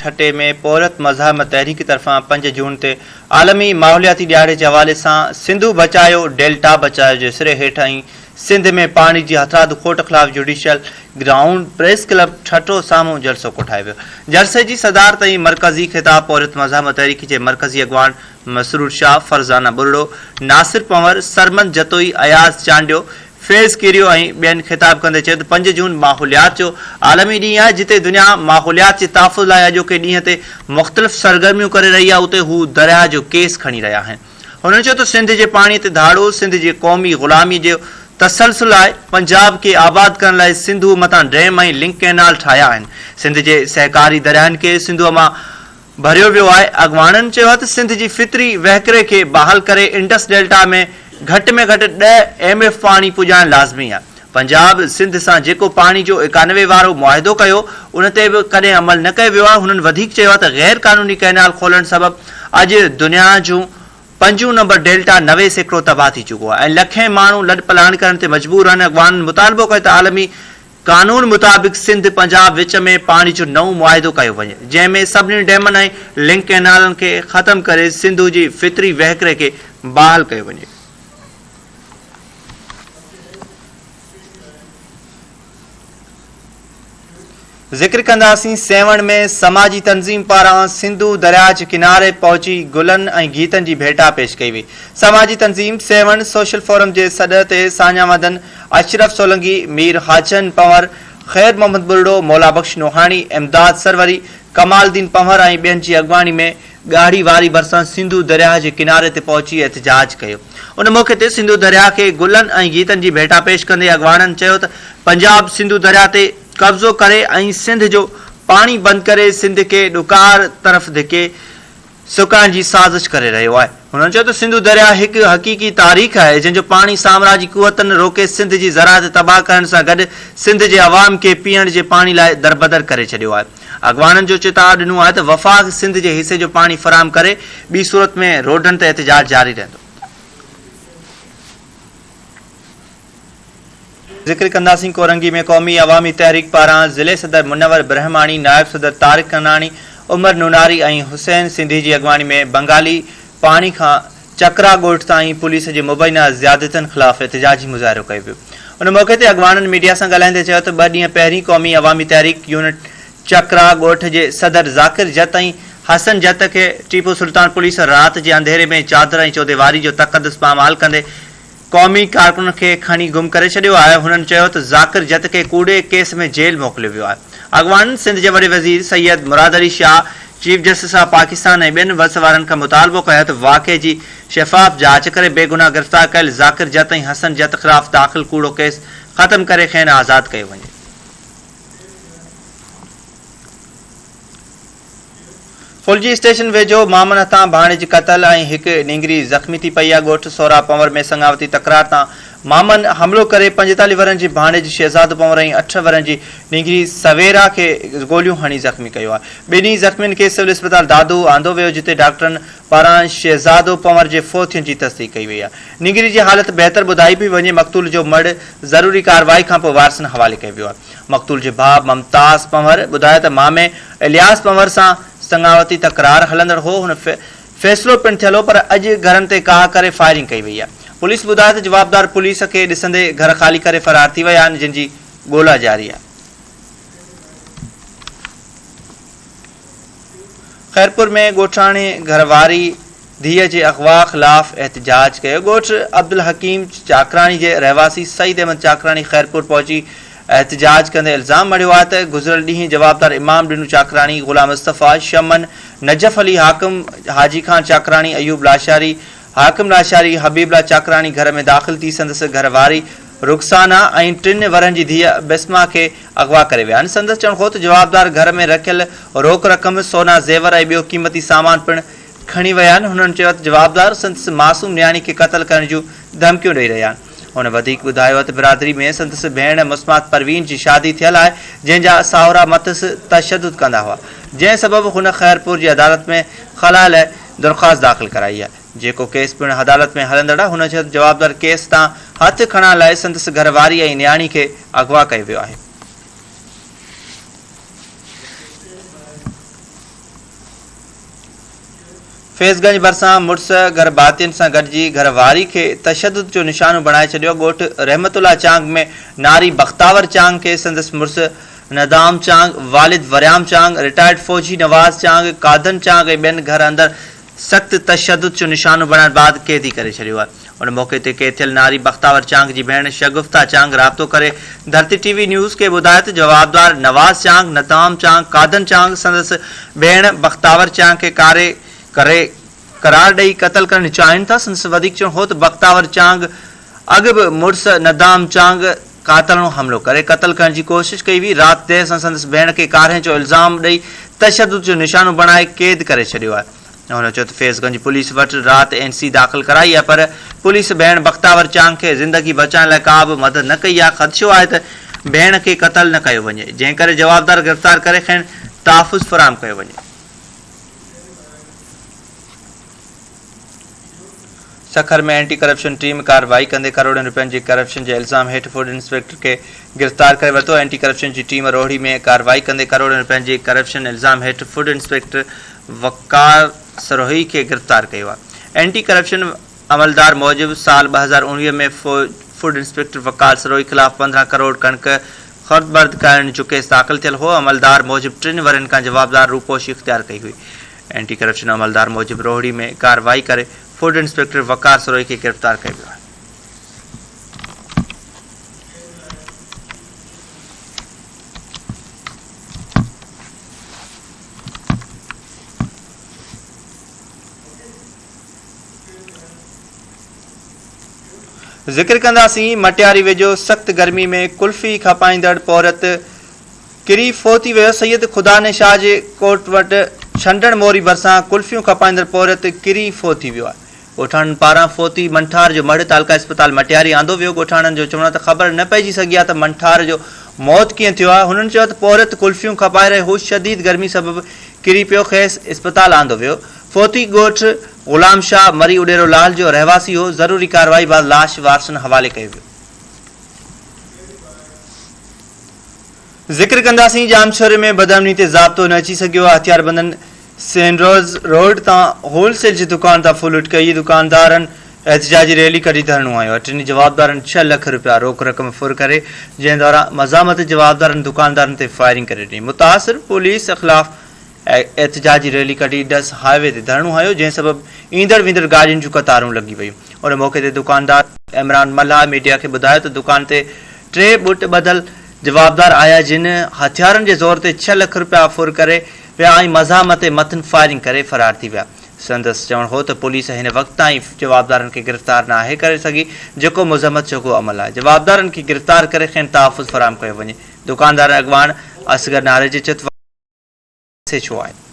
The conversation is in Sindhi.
ٺٽي ۾ پورهيت مزاحمت تحريڪ طرفان 5 جون تي عالمي ماحولياتي ڏهاڙي جي حوالي سان سنڌو بچايو ڊيلٽا بچايو جي سري هيٺ ۽ سنڌ ۾ پاڻي جي هٿرادو کوٽ خلاف judicial ground press club Thatta سامهون جلسو ڪوٺايو ويو. جلسي جي صدارت ۽ مرڪزي خطاب پورهيت مزاحمت تحريڪ جي مرڪزي اڳواڻ مسرور شاهه، فرزانه ٻرڙو، ناصر پنهور، سرمد جتوئي، اياز چانڊيو، فيض ڪيريو ۽ ٻين خطاب ڪندي چيو ته 5 جون ماحوليات جو عالمي ڏينهن آهي جتي دنيا ماحوليات جي تحفظ لاء اڄوڪي ڏينهن تي مختلف سرگرميون ڪري رهي آهي اتي هو درياهه جو ڪيس کڻي رهيا آهن. هنن چيو ته سنڌ جي پاڻي تي ڌاڙو سنڌ جي قومي غلامي جو تسلسل آهي، پنجاب کي آباد ڪرڻ لاء سنڌوء مٿان ڊيم ۽ لنڪ ڪئنال ٺاهيا آهن، سنڌ جي سهڪاري درياهن کي سنڌوء مان ڀريو ويو آهي. اڳواڻن چيو ته سنڌ جي فطري وهڪري کي بحال ڪري انڊس ڊيلٽا ۾ گهٽ ۾ گهٽ 10 ايم ايف پاڻي پڄائڻ لازمي آهي. پنجاب سنڌ سان جيڪو پاڻي جو 91 وارو معاهدو ڪيو ان تي به ڪڏهن عمل نه ڪيو ويو آهي. هنن وڌيڪ چيو ته غير قانوني ڪئنال کولڻ سبب اڄ دنيا جون پنجون نمبر ڊيلٽا 90% تباهه ٿي چڪو آهي ۽ لکين ماڻهو لڏپلاڻ ڪرڻ تي مجبور آهن. اڳواڻن مطالبو ڪيو ته عالمي قانون مطابق سنڌ پنجاب وچ ۾ پاڻي جو نئون معاهدو ڪيو وڃي جنهن ۾ سڀني ڊيمن ۽ لنڪ ڪئنالن کي ختم ڪري سنڌو جي فطري وهڪري کي بحال ڪيو وڃي. ذڪر ڪنداسين سيوهڻ ۾ سماجي تنظيم پاران سنڌو درياء جي ڪناري پهچي گلن ۽ گيتن جي ڀيٽا پيش ڪئي وئي. سماجي تنظيم سيوهڻ سوشل فورم جي سڏ تي ساڃاهوندن اشرف سولنگي، مير حاجن پنهور، خير محمد ٻرڙو، مولا بخش نوحاڻي، امداد سروري، ڪمال الدين پنهور ۽ ٻين جي اڳواڻي ۾ ڳاڙهي واري ڀرسان سنڌو درياهه جي ڪناري تي پهچي احتجاج ڪيو. ان موقعي تي سنڌو درياهه کي گلن ۽ گيتن جي ڀيٽا پيش ڪندي اڳواڻن چيو ته پنجاب سنڌو درياهه تي قبضو ڪري ۽ سنڌ جو پاڻي بند ڪري سنڌ کي ڏڪار طرف ڌڪي سڪائڻ جي سازش ڪري رهيو آهي. هنن چيو ته سنڌو درياهه هڪ حقيقي تاريخ آهي جنهن جو پاڻي سامراجي قوتن روڪي سنڌ جي زراعت تباهه ڪرڻ سان گڏ سنڌ جي عوام کي پيئڻ جي پاڻي لاء دربدر ڪري ڇڏيو آهي. اڳواڻن جو چتاء ڏنو آهي ته وفاق سنڌ جي حصي جو پاڻي فراهم ڪري ٻي صورت ۾ روڊن تي احتجاج جاري رهندو. ذڪر ڪنداسين ڪورنگي ۾ قومي عوامي تحريڪ پاران ضلعي صدر منور برهماڻي، نائب صدر طارق ڪنراڻي، عمر نوناري ۽ حسين سنڌي جي اڳواڻي ۾ بنگالي پاڻي کان چڪرا ڳوٺ تائين پوليس جي مبينا زيادتين خلاف احتجاجي مظاهرو ڪيو ويو. ان موقعي تي اڳواڻن ميڊيا سان ڳالهائيندي چيو ته ٻه ڏينهن پهرين قومي عوامي تحريڪ يونٽ چڪرا ڳوٺ جي صدر ذاڪر جت ۽ حسن جت کي ٽيپو سلطان پوليس رات جي انڌيري ۾ چادر ۽ چوديواري جو تقدس پامال ڪندي قومي ڪارڪنن کي کڻي گم ڪري ڇڏيو آهي. هنن چيو ته ذاڪر جت کي ڪوڙي ڪيس ۾ جيل موڪليو ويو آهي. اڳواڻن سنڌ جي وڏي وزير Syed Murad Ali Shah, chief justice of Pakistan ۽ ٻين وس وارن کان مطالبو ڪيو ته واقعي جي شفاف جاچ ڪري بيگناهه گرفتار ڪيل ذاڪر جت ۽ حسن جت خلاف داخل ڪوڙو ڪيس ختم ڪري کين آزاد ڪيو وڃي. ڦلجي اسٽيشن ويجهو مامن هٿان ڀاڻيج قتل ۽ هڪ نينگري زخمي ٿي پئي آهي، ڳوٺ سهراب پنور ۾ سڱاوتي تڪرار تان مامن حملو ڪري 45 ورهين جي ڀاڻيج شهزادو پنور ۽ 8 ورهين جي نينگري سويرا کي گوليون هڻي زخمي ڪيو آهي، ٻنهي زخمين کي سول اسپتال دادو آندو ويو جتي ڊاڪٽرن پاران شهزادو پنور جي فوت ٿيڻ جي تصديق ڪئي وئي آهي، نينگري جي حالت بهتر ٻڌائي پئي وڃي، مقتول جو مڙهه ضروري ڪارروائي کانپوء وارثن حوالي ڪيو ويو آهي. مقتول جي ڀاء ممتاز پنهور ٻڌايو ته مامي الياس پنهور سان سڱاوتي تڪرار هلندڙ هو، هن فيصلو پڻ ٿيل هو پر اڄ گهرن تي ڪاهه ڪري فائرنگ ڪئي وئي آهي. پوليس ٻڌايو ته جوابدار پوليس کي ڏسندي گهر خالي ڪري فرار ٿي ويا آهن جن جي ڳولا جاري آهي. خيرپور ۾ ڳوٺاڻي گهر واري ڌيء جي اغوا خلاف احتجاج ڪيو. ڳوٺ عبدالحڪيم چاڪراڻي جي رهواسي سعيد احمد چاڪراڻي خيرپور پهچي احتجاج ڪندي الزام مڙهيو آهي ته گذريل ڏينهن جوابدار امام ڏنو چاڪراڻي، غلام مصطفيٰ، شمن، نجف علي، حاڪم حاجي خان چاڪراڻي، ايوب لاشاري، حاڪم لاشاري، حبيب الله چاڪراڻي گهر ۾ داخل ٿي سندس گهر واري رخسانه ۽ ٽن ورهين جي ڌيء بسمه کي اغوا ڪري ويا آهن. سندس چوڻ هو ته جوابدار گهر ۾ رکيل روڪ رقم، سونا زيور ۽ ٻيو قيمتي سامان پڻ کڻي ويا آهن. هنن چيو ته جوابدار سندس معصوم نياڻي کي قتل ڪرڻ جون ڌمڪيون ڏئي رهيا آهن. هن وڌيڪ ٻڌايو ته برادري ۾ سندس ڀيڻ مسمات پروين جي شادي ٿيل آهي جنهن جا ساهورا مٿس تشدد ڪندا هئا جنهن سبب هن خيرپور جي عدالت ۾ خلع لاء درخواست داخل ڪرائي آهي جيڪو ڪيس پڻ عدالت ۾ هلندڙ آهي. هن چيو ته جوابدار ڪيس تان هٿ کڻڻ لاء سندس گهر واري ۽ نياڻي کي اغوا ڪيو ويو آهي. فيض گنج ڀرسان مڙس گهر ڀاتين سان گڏجي گهر واري کي تشدد جو نشانو بڻائي ڇڏيو، ڳوٺ رحمت الله چانگ ۾ ناري بختاور چانگ کي سندس مڙس ندام چانگ، والد وريام چانگ، رٽائرڊ فوجي نواز چانگ، قادن چانگ ۽ ٻين گهر اندر سخت تشدد جو نشانو بڻائڻ بعد قيدي ڪري ڇڏيو آهي. ان موقعي تي قيد ٿيل ناري بختاور چانگ جي ڀيڻ شگفته چانگ رابطو ڪري ڌرتي ٽي وي نيوز کي ٻڌايو ته جوابدار نواز چانگ، ندام چانگ، قادن چانگ سندس ڀيڻ بختاور چانگ کي ڪاري ڪري قرار ڏئي قتل ڪرڻ چاهين ٿا. سندس وڌيڪ چوڻ هو ته بختاور چانگ اڳ به مڙس ندام چانگ قاتلاڻو حملو ڪري قتل ڪرڻ جي ڪوشش ڪئي هئي، رات دير سان سندس ڀيڻ کي ڪارنهن جو الزام ڏئي تشدد جو نشانو بڻائي قيد ڪري ڇڏيو آهي. هن چيو ته فيض گنج پوليس وٽ رات اين سي داخل ڪرائي آهي پر پوليس ڀيڻ بختاور چانگ کي زندگي بچائڻ لاء ڪا به مدد نه ڪئي آهي، خدشو آهي ته ڀيڻ کي قتل نه ڪيو وڃي، جنهن ڪري جوابدار گرفتار ڪري کين تحفظ فراهم ڪيو وڃي. سکر ۾ اينٽي ڪرپشن ٽيم ڪارروائي ڪندي ڪروڙين رپين جي ڪرپشن جي الزام هيٺ فوڊ انسپيڪٽر کي گرفتار ڪري ورتو، اينٽي ڪرپشن جي ٽيم روهڙي ۾ ڪارروائي ڪندي ڪروڙين رپين جي ڪرپشن الزام هيٺ فوڊ انسپيڪٽر وقار سروهي کي گرفتار ڪيو آهي. اينٽي ڪرپشن عملدار موجب سال 2019 ۾ فوڊ انسپيڪٽر وقار سروهي خلاف 15 ڪروڙ ڪڻڪ خردبرد ڪرڻ جو ڪيس داخل ٿيل هو، عملدار موجب ٽن ورهين کان جوابدار روپوشي اختيار ڪئي هئي. اينٽي ڪرپشن عملدار موجب روهڙي ۾ ڪارروائي ڪري فوڊ انسپيڪٽر وقار سروهي کي گرفتار ڪيو ويو آهي. ذڪر ڪنداسين مٽياري ويجهو سخت گرمي ۾ قلفي کپائيندڙ پورهيت ڪري فوت ٿي ويو، سيد خداني شاهه جي ڪوٽ وٽ ڇنڊڻ موري ڀرسان قلفيون کپائيندڙ پورهيت ڪري فوت ٿي ويو آهي. ڳوٺاڻن پاران فوتي منٺار جو مڙهه تعلقه اسپتال مٽياري آندو ويو، ڳوٺاڻن جو چوڻ آهي ته خبر نه پئجي سگهي آهي ته منٺار جو موت ڪيئن ٿيو آهي، هنن چيو ته پورهيت قلفيون کپائي رهيو هو، شديد گرمي سبب ڪري پيو، کيس اسپتال آندو ويو، فوتي ڳوٺ غلام شاهه مري اڏيرو لال جو رهواسي هو، ضروري ڪارروائي بعد لاش وارثن حوالي ڪيو ويو. ذڪر ڪنداسين ڄامشوري ۾ بدامني تي ضابطو نه اچي سگهيو آهي هٿياربندن سينڊروز روڊ تان هول سيل جي دڪان تان ڦرلٽ ڪئي دڪاندارن احتجاجي ريلي ڪڍي ڌرڻو هنيو آهي ٽنهي جوابدارن ڇهه لک رپيا روڪ رقم ڦر ڪري جنهن دوران مزاحمت جوابدارن دڪاندارن تي فائرنگ ڪري ڏني متاثر پوليس خلاف احتجاجي ريلي ڪڍي ڊس هاء وي تي ڌرڻو هنيو جنهن سبب ايندڙ ويندڙ گاڏين جون قطارون لڳي ويون ان موقعي تي دڪاندار عمران ملاح ميڊيا کي ٻڌايو ته دڪان تي ٽي ٻٽ ٻڌل جوابدار آيا جن هٿيارن جي زور تي ڇهه لک رپيا ڦر ڪري ويا ۽ مزاحمت تي مٿن فائرنگ ڪري فرار ٿي ويا سندس چوڻ هو ته پوليس هن وقت تائين جوابدارن کي گرفتار ناهي ڪري سگهي جيڪو مذمت جوڳو عمل آهي جوابدارن کي گرفتار ڪري کين تحفظ فراهم ڪيو وڃي دڪاندارن اڳواڻ اصغر ناريجي چيو ته سي ڇو آهي؟